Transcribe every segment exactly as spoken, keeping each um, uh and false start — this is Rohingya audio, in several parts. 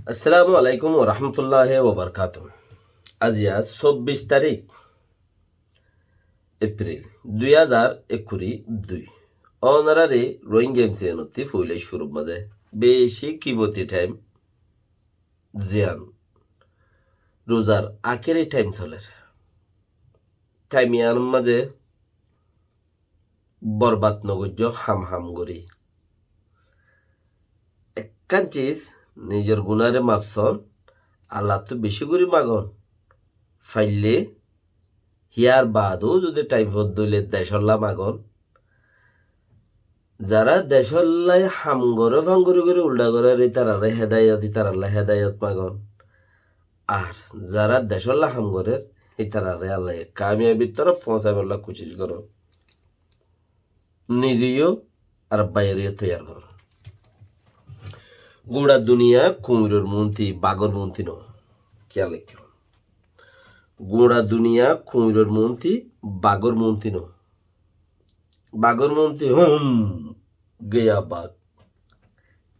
Assalamu alaikum warahmatulláhi wabarakátuhu. Aziya sobbic tarík Epril dui házar ekkuri dui. Ónorare Rohingya M C N ottú foila cúrur mazé beci kimoti thaim, ziyan ruzar akéri thaim soler. Thaim iyanor mazé borbad nogoijjó ham ham gorí. Ekkán cis, nizor gunáre maf son, Allattú beci gorí magon. Faille, hiyar baadó zodi thaim fodde óile decólla magon. Zará decólla ham goré fangori gorí uldha gorér, ítararé hedayot, ítarallá hedayot magon. Ar zará decólla ham gorér, ítararé Allaye kamiyabir torof foóñsaibolla kucíc goron. Nize yó ar baiyaré yó toiyar goron. Gura duniya kuñiror muúnti, bagor muúnti no. Kiyal raikkó. Gura duniya kuñiror muúnti, bagor muúnti no. Bagor muúnti hum, geya bag.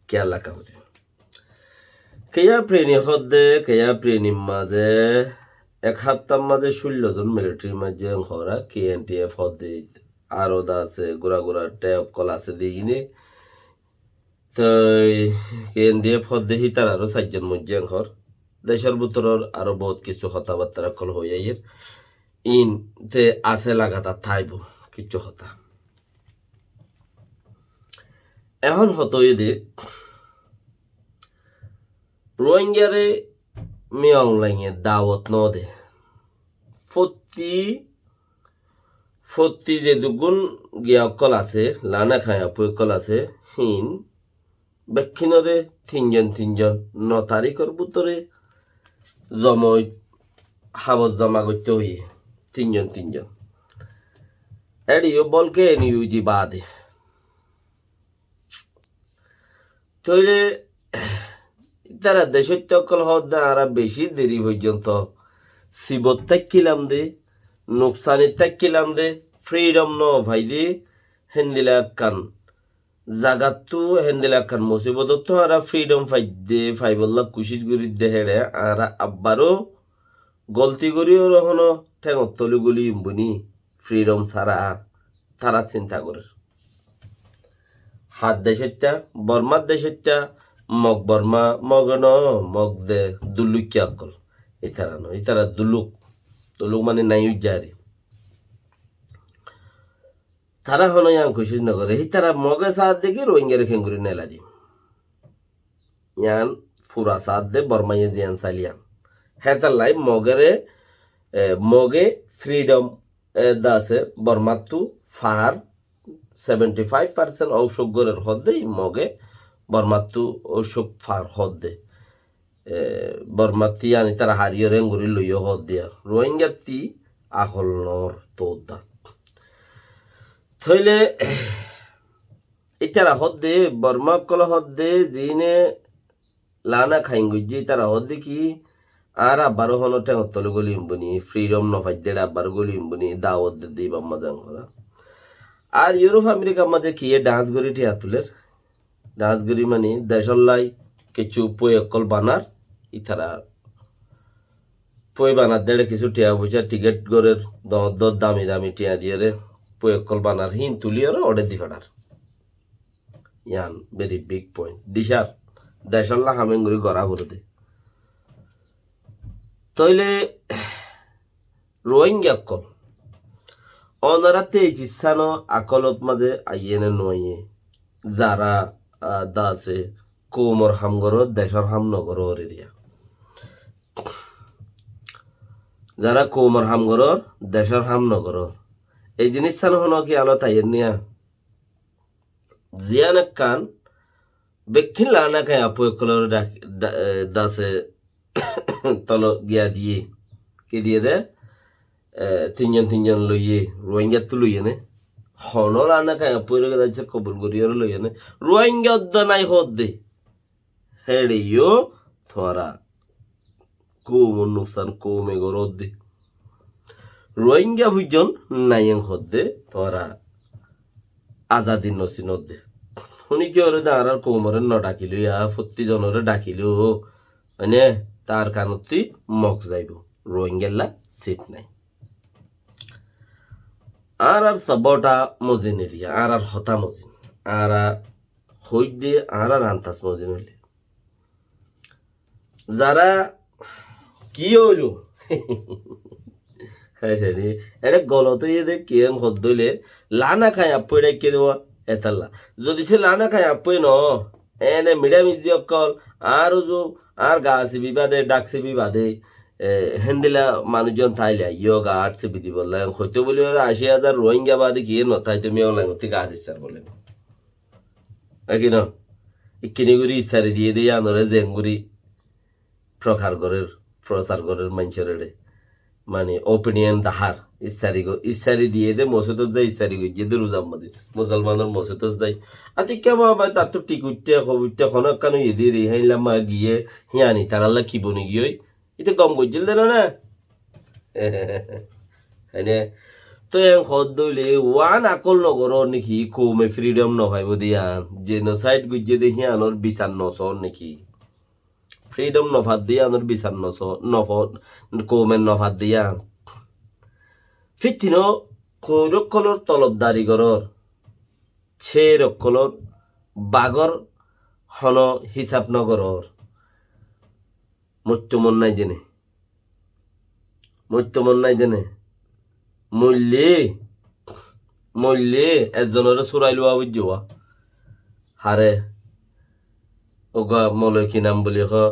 Kiyal rakká foribó. Keya Preni hoódde, Keya Prenir mazé ek haftar mazé cúllo zon militari maijjé en hoóra, K N D F hoódde aró de asé, gura gura tep ókkol asé de iíne. Toi K N D F hoódde hítararó sairjon moijjé en hoór. Decór bútoror aró bout kissú hotábattára ókkol hoói aiyér. Iín te asé lagatar táibo kissú hotá. Ehón hotá óiye de, Ruáingaré Min Aung Hlainge dawot no de. Fottí, fottí zedukkún giya ókkol asé, Lana Khaing Apu ókkol asé, híin bekkúnoré tinzon tinzon no tarikor bútore zomoit habor zoma goitté hoiyé, tinzon tinzon. Éçe yó bólke N U G baade. Tóile ítara decóitta ókkol hoódde añára bicí deri foijjonto sibot táikkílam de, nuksanit táikkílam de, fridom no fai de, héndila ekkán zagattú, héndila ekkán musibotottú añára fridom faidde, faibolla kucíc gorídde héçe añára abbaró golti gorí ore honó théngor toli goli imbuni fridom sára tará sinta gorér. Hár decóitta, Bormár decóitta, Mog Bormá, Moge no, Mog de dulukkiya ókkol. Ítara no, ítara duluk. Duluk mani nai uijjá de. Tará honó yián kucíc no goré. Hítara Moge saádde ki Ruáingaré keéngorí nelai dim. Yián fura saádde Bormaye ziyán sailé yián. Hétolla Mogere, e, Moge fridom e, de asé, Bormáttu far, seventy five percent óusok gorér hoódde, Moge Bormáttu óusok far hoódde. E, Bormáttu yián ítara hariyóre engorí loiyó hoódde. Ruáingattí akol noór toódda. Tóile ítara hoódde, Bormá ókkole hoódde, ziíne Lana Khaing goijjé, ítara hoódde ki, añára abbaró honó théngor tole goli imbuni, fridom no faidde éçe abbaró goli imbuni, dawot dedde ibár mazé en gorá. Ar Yurop Amerikar mazé kiyé dhañs gorí thiañ tulér. Dhañs gorí mani decóllai kessú fói ókkol banar, ítara fói banar de éçe kessú thiañ foicá thikét gorér, doóñr doóñr dami dami thiañ diyére fói ókkol banar, híin tuliyóre oçé di feçar. Yián very big point. Dicár, decólla ham engorí gorá foré de. Tóile Ruáinga ókkol, onoráttu ei cissá no akólot mazé aiyé né no aiyé? Zará, a, de asé, koumor ham gorór, decór ham no gorór eriya. Zará koumor ham gorór, decór ham no gorór. Ei ziníssán honó kiyalot aiyér niya? Ziyán ekkán bekkín Lana Khaing Apu ókkolóre dhak-, dha-, e, dase tolo giya diyé. Ki diyé de? E, tinzon tinzon loiyé, Ruáingattú loiyé né? Honó Lana Khaing Apu óre dase kobul goríyore loiyé né? Ruáinga odda nái hoódde. Héçe yó tuáñra koumor nuksan koume goródde. Ruáinga fuijjon naiyén hoódde, tuáñra azadi nosinódde. Húni ki oré de añárar koumoré nodhakiló ya, fottí zonoré dhakiló, Mane, tar kanottí mok zaibou. Rohingyalla sit nai. Añárar sobota mozin eriya, añárar hotá mozin. Añára hoidde añárar antas mozin óile. Zara ki óilo? Ere golot óiye de ki en hoddóile lana kai appoi daikke dewa etalla. Zodi se lana kai appoi no, ene midiya mizi okkol, añár uzu, añár ga sibi bade, dhak sibi bade, e, héndilla manúic zon táile aiyó ga át sibi dibolla, en hoito buli ore aci házar Rohingya bade ki en no táito, mi online ottí ga sissar bole. Eki no? Ikkini gori issari diye de yanore zen gori prokar gorer, prosar gorer maincóre. Mane opinion dahar, issari go-, issari diye de mosódot zai, issari goijje de ruzar maze. Musolmanor mosódot zai. Ati kema bai tattú thik uiththé, hob uiththé, hono ekkán oiye de re, héilla ma giye, hiyani taralla ki boni giyói. Ite gom goijjil de no na? Hene. To en hoddóile, wan akol no goror niki, koume freedom no faibo de yan. Genocide goijje de hiyanor bisar no sor niki. Freedom no fadde yanor bisar no so-, no fo-, koume no fadde yan. Fittino kuñir okkolor tolobdari goror. Cer okkolor bagor hono hisab no goror. Moitto mon nai dene. Moitto mon nai dene. Moille, moille, ezzonore surai luwa buijje wa. Hare, uggwa moloi ki nam buli ho.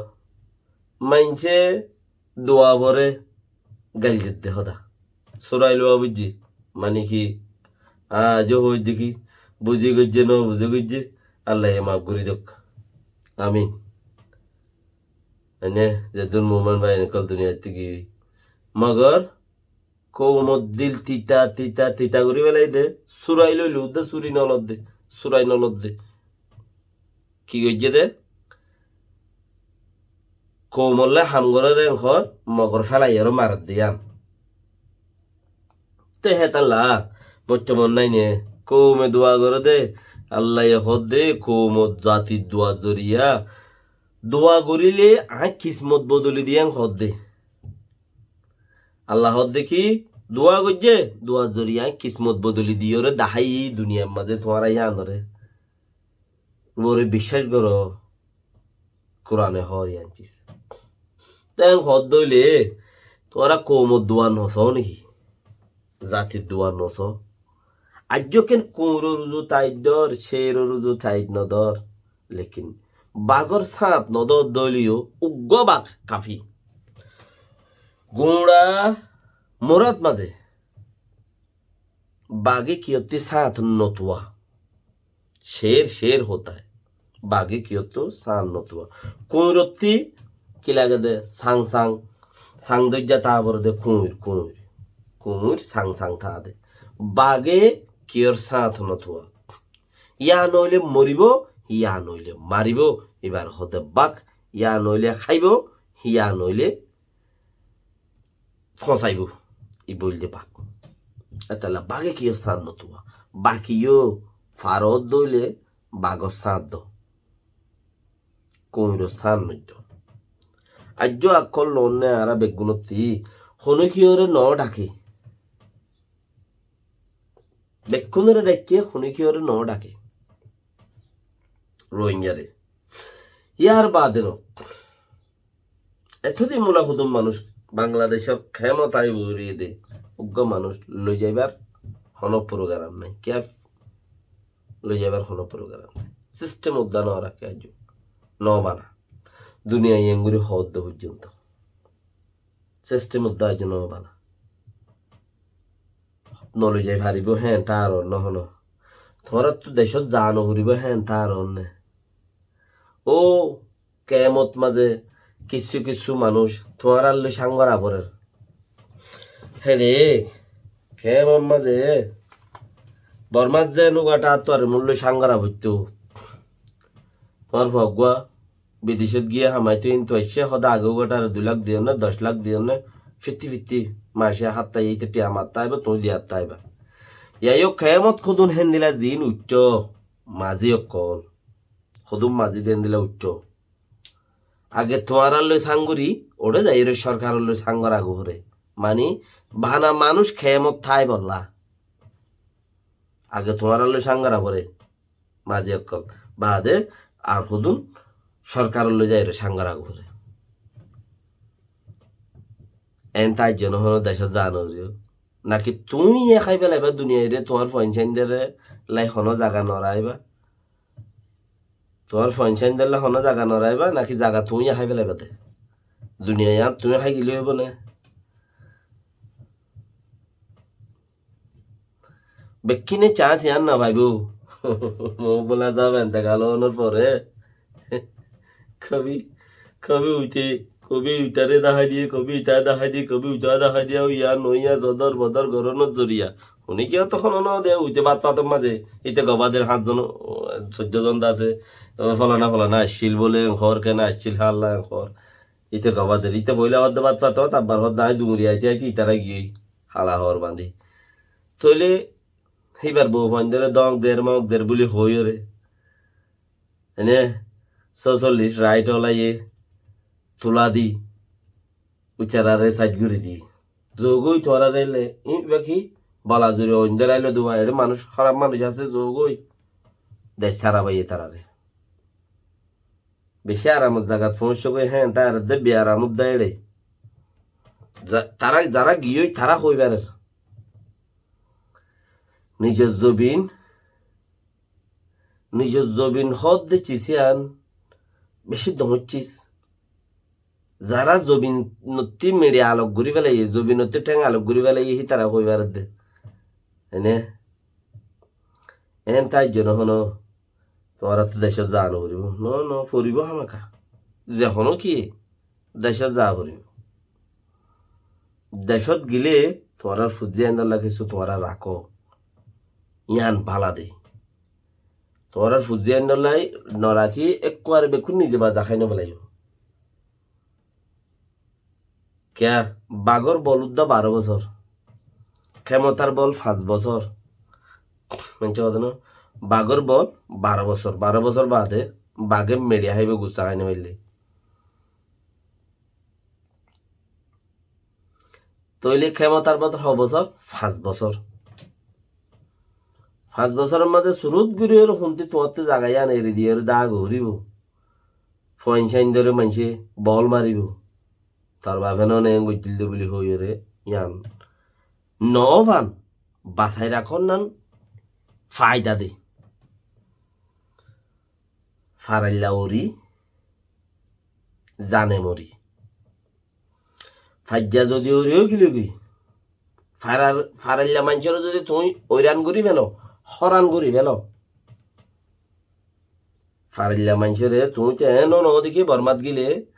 Maince dua fore gail didde hoda. Surai luwa buijje. Mani ki, a, jo hoidde ki, buzi goijje no buzi goijje, Allaye maf gori dok. Amin. Ene, zeddun mumin bai en okkol duniyat tiki. Mogor, koumor dil tita, tita, tita gori felai de, surai loile udde suri no lodde, surai no lodde. Ki goijje de? Koumolla ham gorer en hor, mogor felai aro marer de yan. Te hétalla, moitto mon nai ne, koume dua gore de, Allaye hodde, koumor zatir dua zoriya, dua gorile añí kismot bodoli diyang hodde. Allah hodde ki, dua goijje, dua zoriya añí kismot bodoli diyore dahai duniyar maze tuáñra yanore. Uore biccác goro, Kurane hoór yián cis. Te en hoódde óile, tuáñra koumor dua nosó niki? Zatir dua nosó? Aijjó ken kuñiror uzu tait dór, céror uzu tait nodór. Lekin bagor sáñt nodór dóile yó uggúa bag kafi. Guñça morát mazé bage kiyottí sáñt notuwa. Cér, cér hotá hai. Bage kiyottú sáñt notuwa. Kuñirottí ki lage de? Sañ, sañ. Sañ dóijja táa fore de kuñir, kuñir. Kuñir sañ, sañ táa de. Bage kiyor sáñt notuwa. Yá noóile moribó, yá noóile maribó. Ibar hode bak, yá noóile háibo, yá noóile foñsaibó, ibá óilde bak. Etolla bage kiyó sáñt notuwa. Baki yó farot dóile bagor sáñt do. Kuñiror sáñt noiddo. Aijjó akkol loónne añára beggúnottí, honókiyóre noó dhake. Bekkúnore dhakke, honókiyóre noó dhake. Rohingyare. Yar baade no. Etodin mula hudum manúic Bangladecót kemot aibóu gorí de, uggúa manúic loi zaibar honó program nái. Kiyá loi zaibar honó program nái. Sistem uddá no raké aijjó. No bana. Duniyai engorí hoódde foijjonto. Sistem uddá aijjó no bana. No loi zai faribóu héen thaar no hono. Tuáñrattú decót zaa no foribóu héen thaar ne. Ó kemot mazé kissú kissú manúic tuáñralloi sáñgora forer. Héne, kemot mazé Bormát ze nuga thaar tuáñralloi sáñgora foittóu. Tuáñr fua uggúa bidecót giyé hamaitó, híntu aiccé, hoó de age uggúa thaare dui lak diyonné, doc lak diyonné, fitti fitti mace hátta ite thiañ mattá aibó, tuñí diyattá aibá. Yá yó kemot hodún héndilla ziín uiththó, mazí ókkol. Hodún mazí de héndilla uiththó. Age tuáñralloi sáñgori, uçé zaiyóre sorkarolloi sáñgora gofore. Mani, bana manúic kemot táibolla. Age tuáñralloi sáñgora fore. Mazi ókkol. Baade ar hodún sorkarolloi zaiyóre sáñgora gofore. En taijjó no hono decót zaa no foribo. Naki tuñí ye hái felaiba duniyaire, tuáñr foinsáindoré loi hono zaga no raiba. Tuáñr foinsáindoré loi hono zaga no raiba, naki zaga tuñí ye hái felaiba de. Duniyai yían tuñí hái gile óibo né? Bekkúne chance yían no faibo. Moóbbola sáb entekal ónor fore. Kobi, kobi uite, kobi uitare dahái diye, kobi itare dahái diye, kobi uitare dahái diye, ó yían ó yían, sodor bodor gorónor zoriya. Hone kiyá to hono no de, uite bát fator maze, ite goba der háñt zon, soiddó zon de asé. Tobé folana folana aiccíl bóle, en hoór kene aiccíl, hálla en hoór. Ite goba der, ite foila hoódde bát fator, abbar hoódde añí dunguri aite aite itara giyói, hala hoór bañdi. Tóile híbar bou fuaindóre dóñk der, móñk der buli hoóiyoré. Ene sósollic rait olaye tula di, itarare said gori di. Zogói tuáñrare le, íba ki bala zuri oindóre ailo duwa, ere manúic, hóraf manúic asé zogói. Dec sára baiye tarare. Beci aramor zagat foóñiccógoi, héen, tarare de biaramot de ere. Za-, tara, zara giyói, tara hoi farer. Nizor zobin, nizor zobin hoódde cis yían beci doñr cis. Zara zobinottí meçi alok gorí felaiye, zobinottí théng alok gorí felaiye, hítara hoi faredde. Ene, en taijjó no hono, tuáñrattú decót zaa no foribo. No, no, foribo hámaka. Ze hono ki, decót zaa foribo. Decót gile tuáñrar fuainsáindolla kessú tuáñra rakó. Yían bála de. Tuáñrar fuainsáindolla no rakí, ekkuare bekkún nize baza hái no felaibo. Kiyá, bagór bol uddá baró bosór. Kemotar bol fañs bosór. Maincé hotá no? Bagór bol baró bosór. Baró bosór baade bage meçi háibo gussa hái no faille. Tóile kemotar bol ho bosór? Fañs bosór. Fañs bosóror maze surut gorí ore húnti tuáñtte zaga yían eri diyóre dá goríbo. Foinsáindóre maincé bol maribo. Tor bafe no ne en goijjíl de buli hoiyóre yían. No fan, basai rakón nan faida de. Farailla ori, zane mori. Faijja zodi ori ói gilói, farar-, farailla maincóre zodi tuñí oiran gorí felo, hóran gorí felo, farailla maincóre tuñí te eno no deki Bormat gile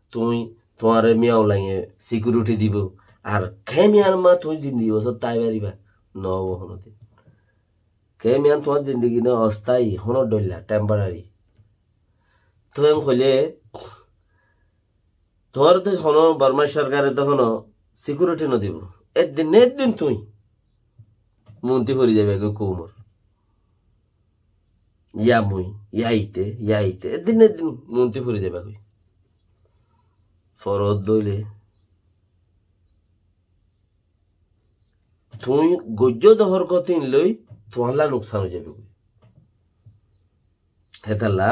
tuñí tuáñre Miyan Aung Hlainge sikiuriti dibo. Ar ke Miyanmar tuñí zindigi bosór tái fariba? No óibo honodin. Ke Miyan tuáñr zindigi no ostáyi, hono dhoilla, temporary. Tuñí hoile tuáñre to hono Bormar sorkare to hono sikiuriti no dibo. Eddin ne eddin tuñí monti fori zaiba goi koumor. Ya mui, ya ite, ya ite. Eddin ne eddin monti fori zaiba goi. Forot dóile tuñí goijjó de horkotin loi tuáñlla nuksan ói zaibo goi. Hétalla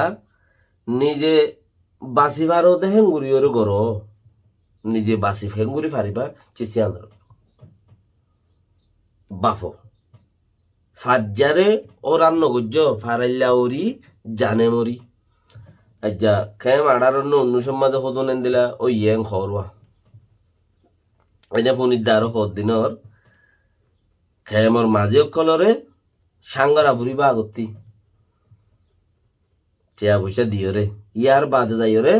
nize basi faro de héngori ore goró. Nize basi héngori fariba, cis yíanor. Bafo. Faijjare óran no goijjó, farailla ori, zane mori. Aijja, kem añçáro no unnúicor maze hodún endilla óiye en hoór wa. Ene funidde aró hoddinor kemor mazi ókkolore sáñgora furibo agottí. Tiya foicá diyóre, yar baade zaiyóre,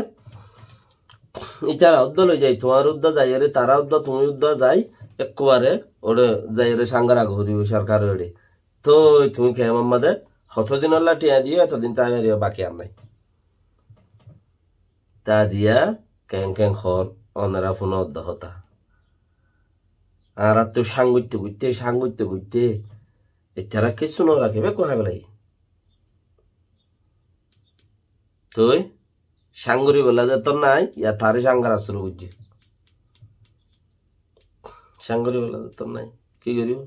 ítara uddá loi zai, tuáñr uddá zaiyóre, tara uddá, tuñí uddá zai, ekkubare óre zaiyóre sáñgora furibo sorkar óre. Toi tuñí kemor maze hotodinolla tiya diyo, etodin tái fariba, baki ar nai. Taziya keng keng hoór, onora fúno de hotá. Añárattú cáng goitte goitte, cáng goitte goitte, ítara kessú no raké, bekkún hái felaiye. Toi, Cán goríbolla zettór nái, yá taré cán gorá cúru goijjé. Cán goríbolla zettór nái. Ki goríbo?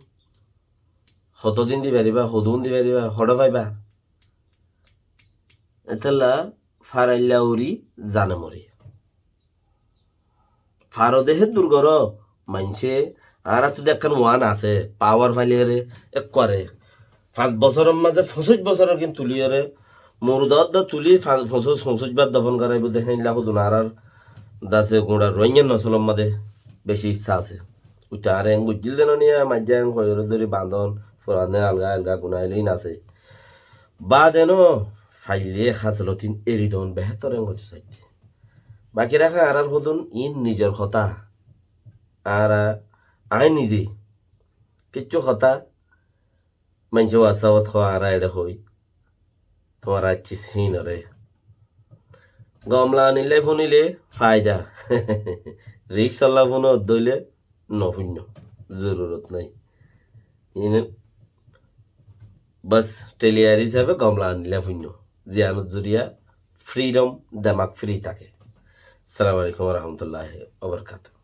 Hotodin di faribá, hodún di faribá, hoçé faiba? Etólla farailla uri zane mori. Faro de héddur goró, maincé, añáráttu de ekkán wan asé, pawar failiyóre, ekkuare. Fañs bosóror mazé foñsíc bosóror gin tuliyóre, murda ódda tuli fa-, foñsíc, foñsíc bar dofon goráibo de héinla hodún añárar dase guñçar Rohingya nosolor mazé beci issá asé. Uite añáre en goijjíl de no niya, maijjá en hoiyóre dóri bandon, furan den alga alga gunailín asé. Bade no, faille hásolotin eri don behétor en goijjó saidde. Baki raká añárar hodún in nizor hotá. Añára, añí nize. Kiccú hotá maincé WhatsApp ot hoó, añára eçé hoói. Tuáñra accís híinoré. Gom laganillá fúnile faida. Risk ollá fúno dóile no fúinno. Zorurot nái. Ine bas teliyar hísabe gom laganillá fúinno. Ziyanot zoriya freedom, demak free táke. Assalamu alaikum wa rahmatullahi wa barakatuhu.